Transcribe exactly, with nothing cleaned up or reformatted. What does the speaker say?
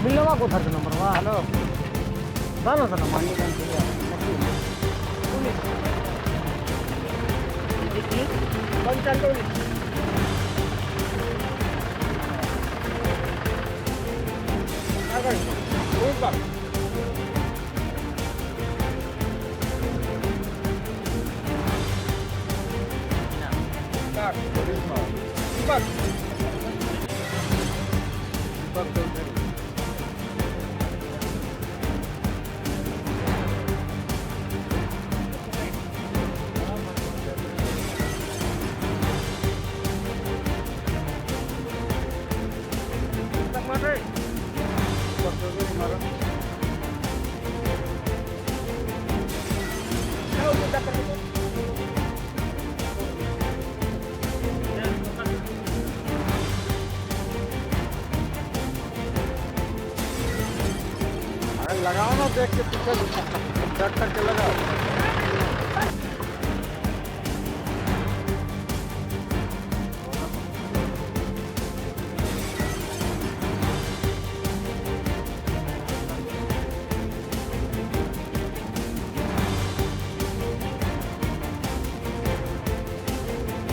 बिलवा कोथर के नंबर वा। हेलो। दाना दाना मांडी बन के। कौन चल रही? आ गए। बहुत बार। दीपक। दीपक चौधरी। अरे लगाओ ना, देख के पीछे डट करके लगाओ।